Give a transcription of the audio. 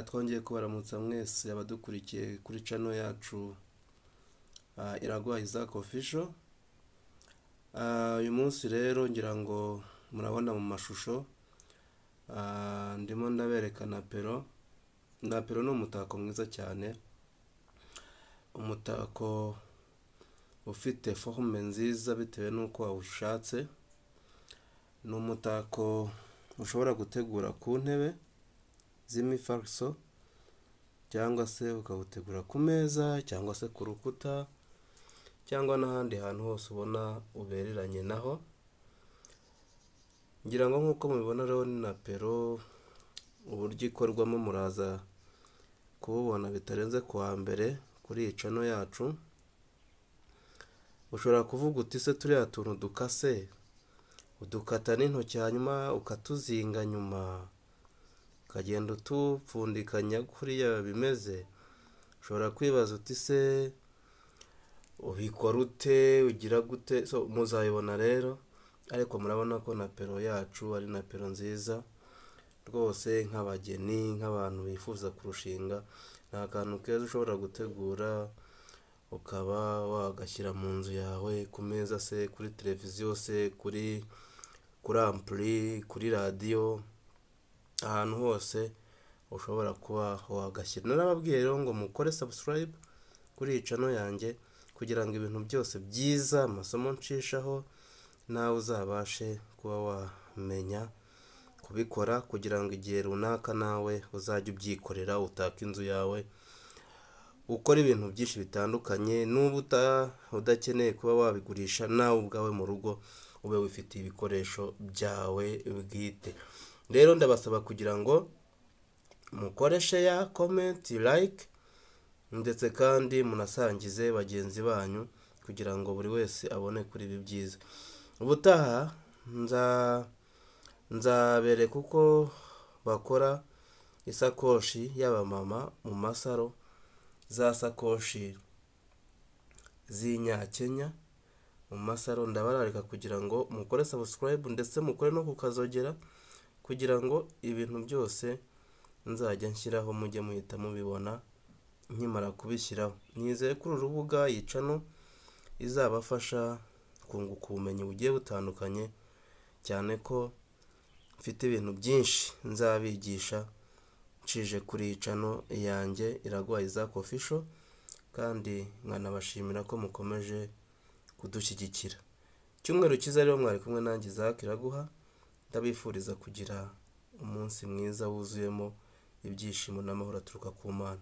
Twongeye kubaramutsa mwese abadukurikiye kuri channel yacu Iraguha Isaac Official. Uyu munsi rero ngira ngo murabona mu mashusho, ndimo ndabereka napero. Napero ni umutako mwiza cyane, umutako ufite forme nziza bitewe n'uko wawushatse. Ni umutako ushobora gutegura ku ntebe z'imifariso, cyangwa se ukawutegura ku meza, cyangwa se ku rukuta, cyangwa n'ahandi hantu hose ubona ubereranye naho. Ngira ngo nk'uko mubibona rero ni napero, uburyo ikorwamo muraza kububona bitarenze kuwa mbere kuri iyi channel yacu. Ushobora kuvuga uti se turiya tuntu dukase udukata n'intoki hanyuma ukatuzinga nyuma ukagenda utupfundikanya kuriya bimeze. Ushobora kwibaza uti se ubikora ute, ugira gute? So muzabibona rero, ariko murabona ko napero yacu ari napero nziza rwose, nk'abageni, nk'abantu bifuza kurushinga. Ni akantu keza ushobora gutegura ukaba wagashyira mu nzu yawe, ku meza se, kuri televiziyo se, kuri ampuri, kuri radiyo, ahantu hose ushobora kuba wagashyira. Narababwiye rero ngo mukore subscribe kuri iyi channel yanjye kugira ngo ibintu byose byiza, amasomo nshishaho, nawe uzabashe kuba wamenya kubikora, kugira ngo igihe runaka nawe uzajye ubyikorera, utake inzu yawe, ukora ibintu byinshi bitandukanye. N'uba udakeneye kuba wabigurisha, nawe ubwawe mu rugo ube wifitiye ibikoresho byawe bwite. Rero ndabasaba kugira ngo mukore share, comment, like, ndetse kandi munasangize bagenzi banyu kugira ngo buri wese abone kuri ibi byiza. Ubutaha nzabereka uko bakora isakoshi y'abamama mu masaro, za sakoshi z'inyakenya mu masaro. Ndabararika kugira ngo mukore subscribe ndetse mukore no kukazogera, kugira ngo ibintu byose nzajya nshyiraho mujye muhita mubibona nkimara kubishyiraho. Nizeye ko uru rubuga, iyi channel, izabafasha kunguka ubumenyi bugiye butandukanye, cyane ko mfite ibintu byinshi nzabigisha ncije kuri iyi channel yanjye Iraguha Isaac Official, kandi nkanabashimira ko mukomeje kudushyigikira. Icyumweru cyiza rero, mwari kumwe nanjye Isaac Iraguha, ndabifuriza kugira umunsi mwiza wuzuyemo ibyishimo n'amahoro aturuka ku Mana.